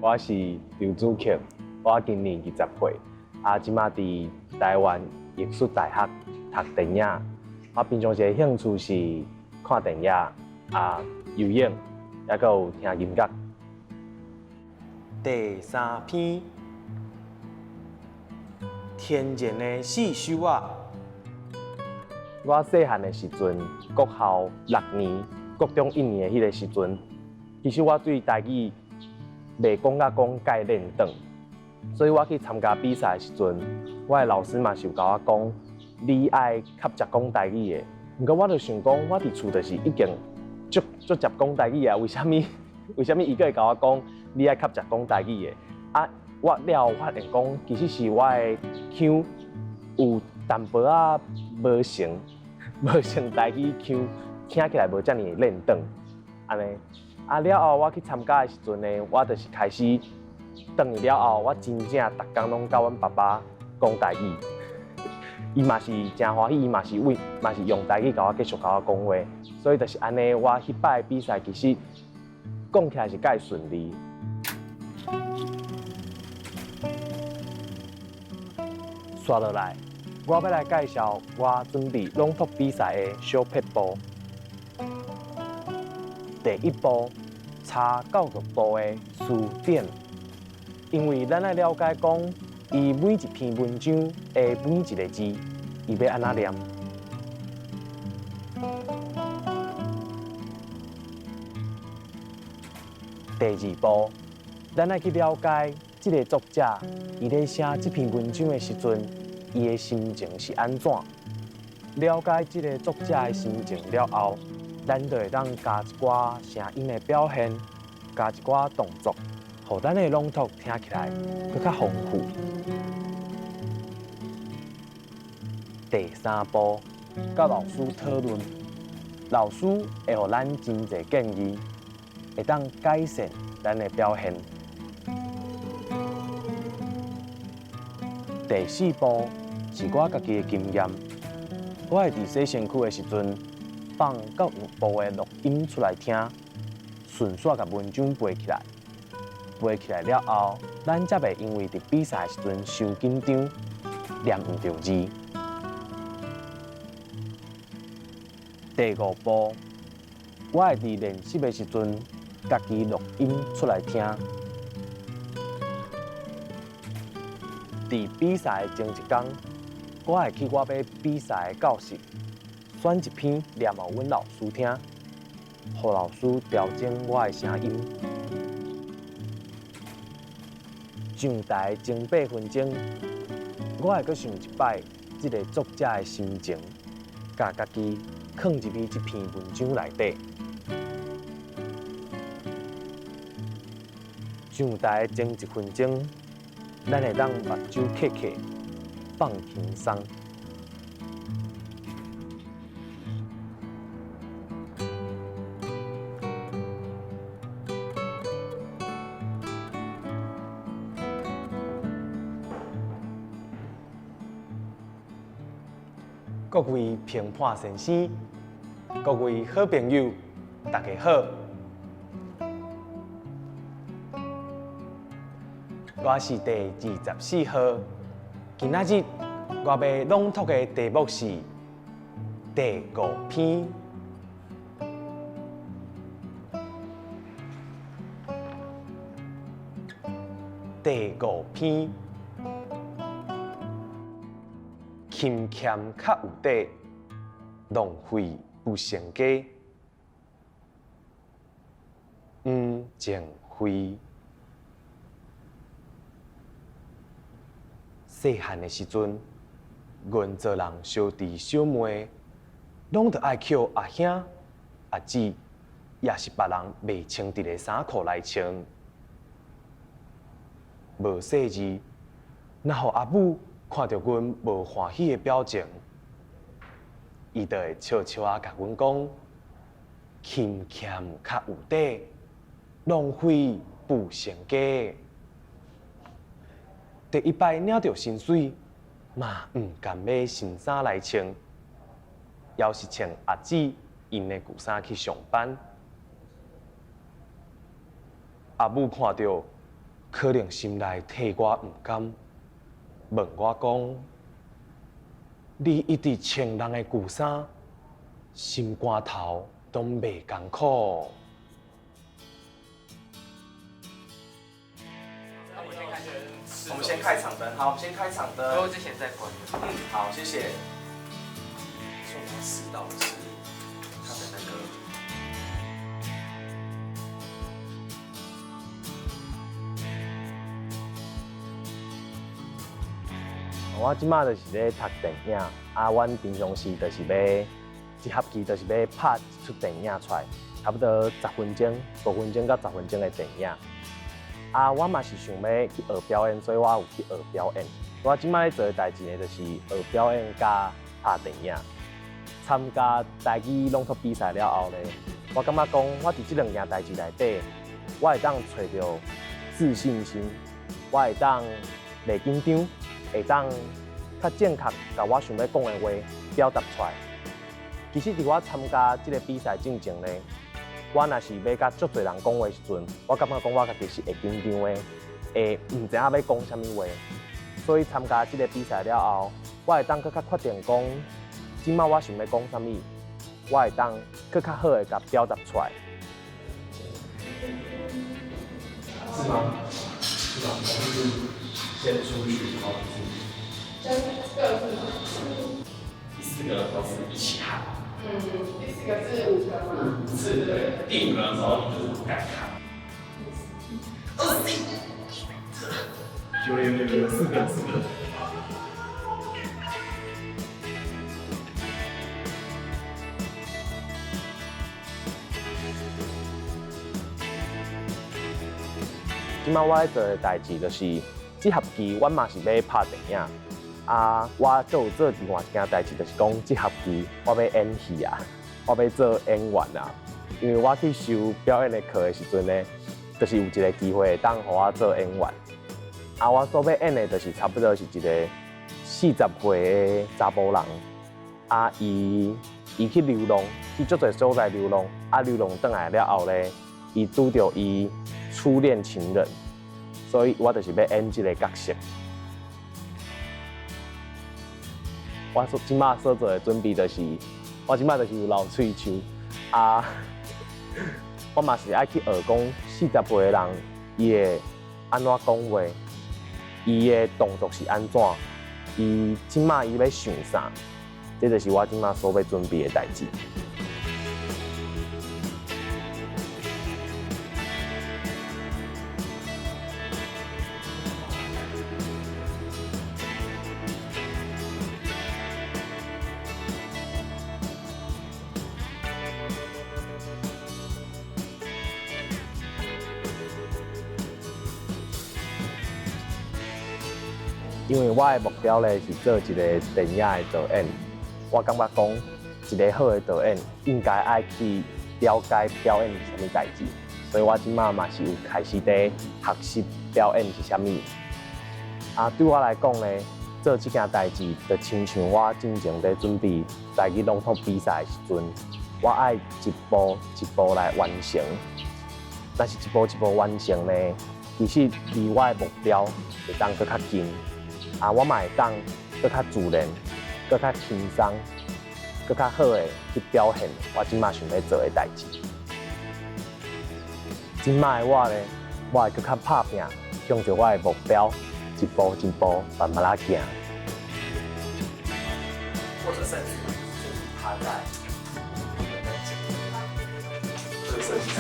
我是劉子克，我今年20歲，啊，這馬佇臺灣藝術大學讀電影。我平常時的興趣是看電影、啊游泳，抑閣有聽音樂。第三篇，天然的四修仔。我細漢的時陣，國校6年，國中一年的彼個時陣，其實我對台語袂講甲講蓋輪轉，所以我去參加比賽的時陣，我的老師嘛是有共我講，你愛較捷講台語的。毋過我就想講，我佇厝就是已經足足捷講台語啊，為啥物伊閣會共我講你愛較捷講台語的？啊，我了後發現講，其實是我的腔有淡薄仔無成。無成台語腔，聽起來無遮爾輪轉，按呢。啊了後，我去參加的時陣呢，我就是開始轉去了後，我真正逐工攏佮阮爸爸講台語，伊嘛是誠歡喜，伊嘛是為嘛是用台語共我繼續共我講話，所以就是按呢，我彼擺比賽其實講起來是較會順利。紲落來，我欲來介紹我準備朗讀比賽的小撇步。第一步，查教育部的辭典，因為咱愛了解講，伊每一篇文章的每一个字，伊欲按怎念。第二步，咱愛去了解這个作者，伊咧寫這篇文章的時陣，伊的心情是按怎？了解這个作者的心情了後，咱就會當加一寡聲音的表現，加一寡動作，予咱的朗讀聽起來閣較豐富。第三步，佮老師討論，老師會予咱真濟建議，會當改善咱的表現。第四步是我家己的經驗，我會佇洗身軀的時陣放教育部的錄音出來聽，順紲共文章背起來。背起來了後，咱才袂因為佇比賽的時陣傷緊張，念毋著字。第五步，我會佇練習的時陣，家己錄音出來聽。佇比賽的前一工，我會去我欲比賽的教室，選一篇念予阮老師聽，予老師調整我的聲音。上台前8分鐘，我會閣想一擺這个作者的心情，共家己囥入去這篇文章內底。上台前1分鐘，咱會當目睭瞌瞌，放輕鬆。各位評判先生，各位好朋友，大家好。我是第24號，今仔日我欲朗讀的題目是第五篇。第五篇，勤儉較有底，浪費不成家。黃靜輝。細漢的時陣，阮做人小弟小妹，攏著愛抾阿兄、阿姊，抑是別人袂穿著的衫褲來穿。無細膩，若予阿母看著阮無歡喜的表情，伊就會笑笑仔共阮講：勤儉較有底，浪費不成家。第一擺領著薪水，嘛毋甘買新衫來穿，猶是穿阿姊𪜶的舊衫去上班。阿母看著，可能心內替我毋甘，問我講：你一直穿人的舊衫，心肝頭攏袂艱苦。我們先開場燈，好，我們先開場燈。我之前在關。嗯，好，謝謝。所以我們要試到的是它的那個。我這馬就是咧讀電影，啊，阮平常時就是欲一學期就是欲拍一齣電影出來，差不多十分鐘、5分鐘到十分鐘的電影。啊，我嘛是想欲去學表演，所以我有去學表演。我這馬咧做的代誌呢，就是學表演佮拍電影。參加台語朗讀比賽了後呢，我感覺講，我佇這兩件代誌內底，我會當揣著自信心，我會當袂緊張，會當較正確共我想欲講的話表達出來。其實佇我參加這个比賽進前呢，我若是欲共足濟人講話時陣，我感覺講我家己是會緊張的，會毋知影欲講啥物話。所以參加這个比賽了後，我會當閣較確定講，這馬我想欲講啥物，我會當閣較好的共表達出來。是嗎？是嗎？就是先出去，然後先各自。第四個的時候是一起喊。嗯，第四個是五個嗎？是，對。第五個的時候你就是不敢看。21，有有有有，四個四個。這馬我咧做的代誌就是，這學期阮嘛是欲拍電影，啊，我閣有做另外一件代誌，就是講這學期我欲演戲啊，我欲做演員啊。因為我去修表演的課的時陣呢，就是有一個機會會當予我做演員。啊，我所欲演的，就是差不多是一個40歲的查埔人，啊，伊去流浪，去足濟所在流浪，啊，流浪轉來了後咧，伊拄著伊初戀情人，所以我就是欲演這个角色。我所這馬所做的準備就是，我這馬就是有留喙鬚，啊，我嘛是愛去學講40歲的人，伊會按怎講話，伊的動作是按怎，伊這馬伊欲想啥，這就是我這馬所欲準備的代誌。因為我的目標咧是做一個電影的導演，我感覺講一個好的導演應該愛去了解表演是啥物代誌，所以我這馬嘛是有開始佇學習表演是啥物。啊，對我來講咧，做這件代誌就親像我進前佇準備台語朗讀比賽的時陣，我愛一步一步來完成。若是一步一步完成呢，其實離我的目標會當閣較近。啊，我嘛會當閣較自然、閣較輕鬆、閣較好的去表現我這馬想欲做的代誌。這馬的我咧，我會閣較拍拚，向著我的目標一步一步慢慢仔行。或者甚至趴在，或者甚至在。